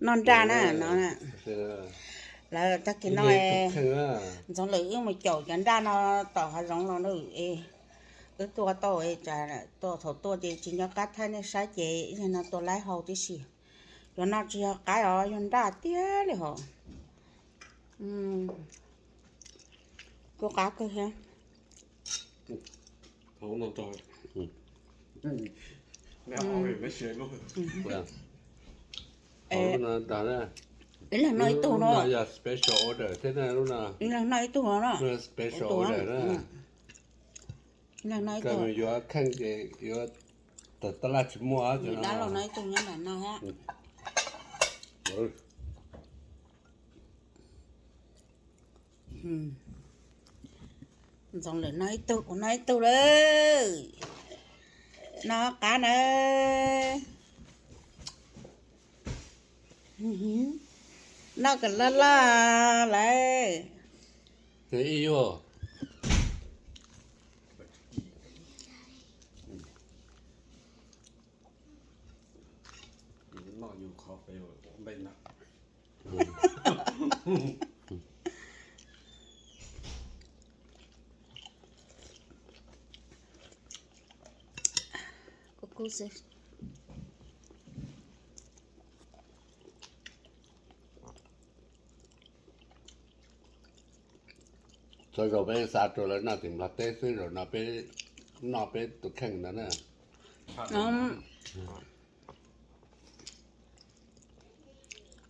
Noj nraj na no. Lawv tag kis no Ntxoov Lwm wb mus caum cov nraj no tom hav zoov los na. Wb tua tau, tua thaum tua ces tsis nco qab thaij nej saib ces ib yam no tua laib hau tib si. Cov no tsis yog qaib os, yog nraj tiag li hos. Kuj qab kawg thiab. Ib leeg noj ib tug no. Ib leeg noj ib tug no. Ib leeg noj ib tug. Yuav kheej ces yuav tawm tab laj tsis muaj. Dab laug noj ib tug nyob ntawm no thiab. Ntxoov Lwm noj ib tug, kuv noj ib tug lawm. Noj qab na. Noj kom loj loj lawm. Kuv kub xwb. Txhua zaus peb xa rau lawv noj tim Nplog teb xwb, zaum no peb noj peb tus kheej ntawd na.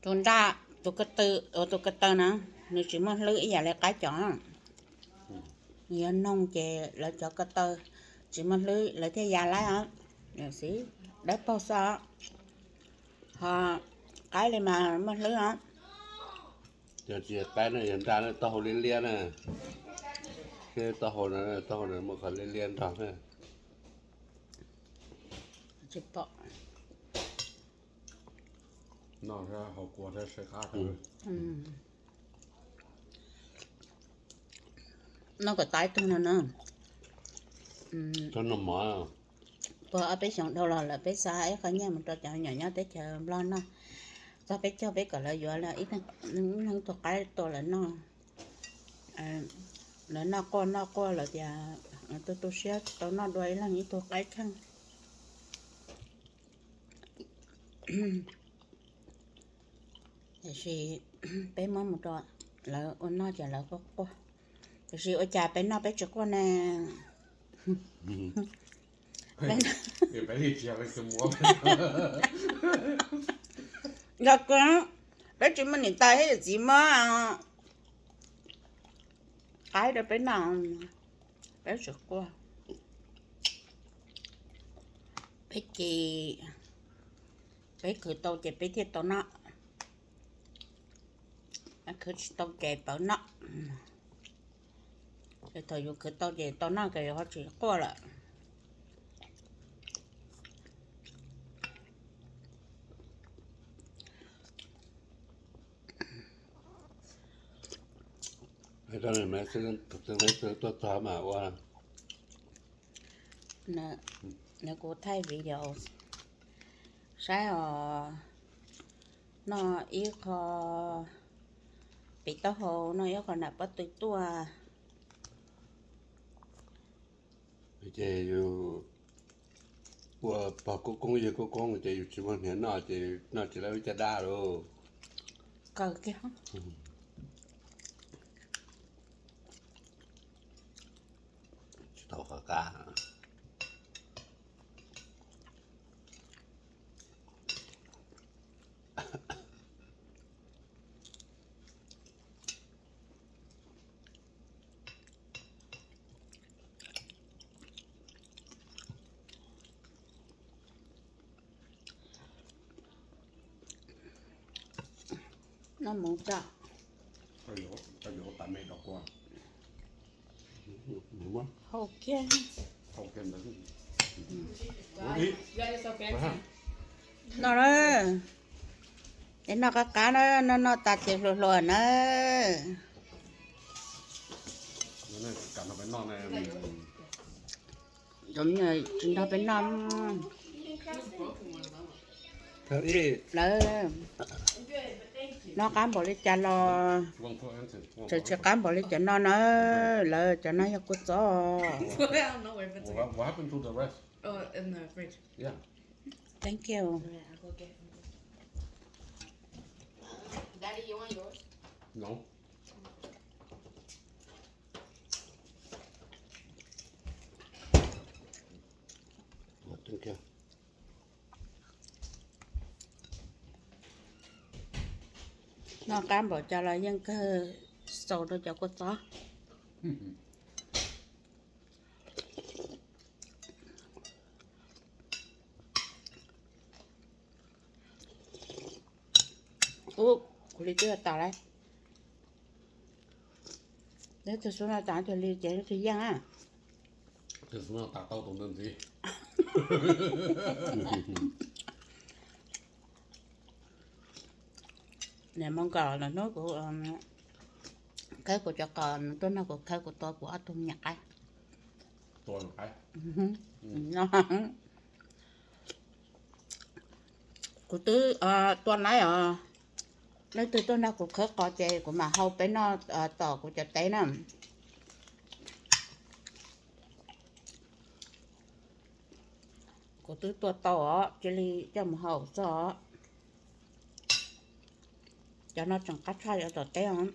Tus nraj, tus ko taw, tus ko taw na, nws tsis muaj hlwb ib yam li qaib cov. Yog noog ces lawv cov ko taw tsis muaj hlwb lawv thiaj ya laib os. Xwb, dawb paug xwb os. Ho qaib li mas muaj hlwb os. Yog tsis yog qaib na, yog nraj na, taub hau liab liab na. Thiab taub hau no, taub hau no muaj qhov liab liab nrog na. Tsis pom. Noj kom tas ib tug no na. Puag ob peb xyoos dhau los lawm peb xa ib qho nyiaj mus rau cov nyuam nyob teb chaws Nplog noj. Txog peb caug peb kom lawv yuav ib leeg ib tug qaib tua lawv noj. Lawv noj quaj noj quaj lawm tias tu tu siab tsis tau noj dua ib leeg ib tug qaib kheej. Tiam sis peb muab mus rau lawv ua noj ces lawv quaj quaj. Tiam sis ua cas peb noj peb tsis quaj ne? Yog kawg, peb tsis muaj niam tais thiab yawm txiv muab qaib rau peb noj, peb tsis quaj. Peb ces peb khwv tau ces peb thiaj tau noj, khwv tsis tau ces pauv noj. Ces thaum yus khwv tau ces tau noj ces yus ho tsis quaj lawm. Tuaj txog mas ua, nws kuv thaij video saib os, noj ib qho pem taub hau, noj ib qho nam pob tw tuaj. Ces yus ua pog koob koob yawg koob koob ces yus tsis muaj hniav noj ces noj tsis tau ib caj dab lauj. Kaw kiag. Tsis tau qhov qab. Noj mus tso. Hau kiag. Noj na, es noj qab qab na, noj noj tas ces hluas hluas na. Cov me nyuam tsis nrog peb noj. Lawv Noj qab npaum li cas los tseem tsis qab npaum li cov no na. Lawv cov no yog kua txob. Thank you. Noj qab npaum cas los yeej kawg xaus rau cov kua txob. Ub, kuv li twb tas lawm. Neb tus xub no tas tus li ces tus yeej a. Niam Moo Kaus lawv hnub kuv khawb kuv cov qos, tuaj nrog kuv khawb kuv tua kuv ob tug me nyuam qaib. Kuv twb tua laib os. Leej twg tuaj nrog kuv khawb qos ces kuv mam hau peb noj tom kuv cov teb na. Kuv twb tua tau os, cia li coj mus hau txog os. Cov no tseem qab tshaj yuav tom teb os.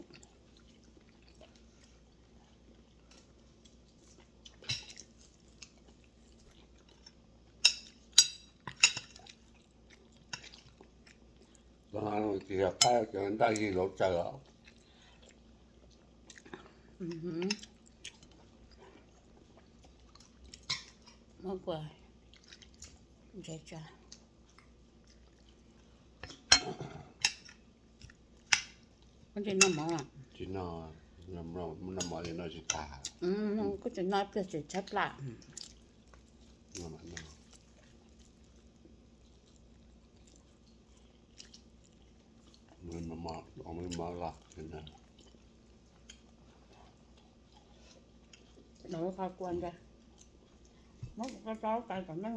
Tsis yog qaib, cov nraj yig hluav taws os. Muab kua ntse tso. Koj tsis noj mov los? Tsis noj, noj mov li no tsis tag. Koj tsis noj ib pliag tsis tshaib plab. Qhov kua ntse, muab kuv koj tso lub qais kom meej.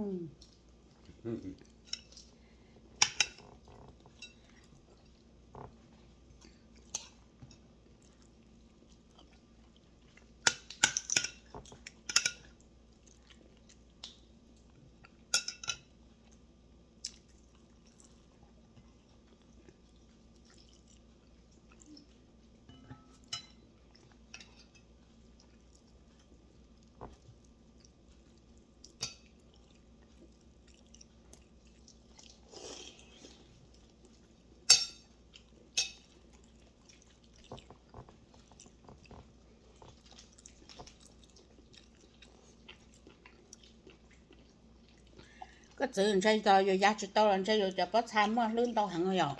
Koj txwv ntshe yog yus ya tsis tau los ntshe yus cov pob txha muaj hlwb ntau heev yom.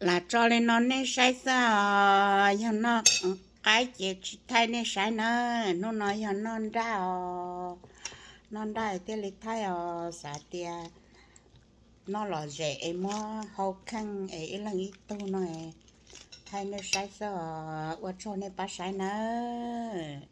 Lam tso li no nej saib xwb os, yog noj qaib ces tsis thaij nej saib na. Hnub no yog noj nraj os, noj nraj thiaj li thaij os, xav tias noj lom zem es muab hau kheej es ib leeg ib tug no thaij nej saib xwb os, ua tsaug nej pab saib nawb.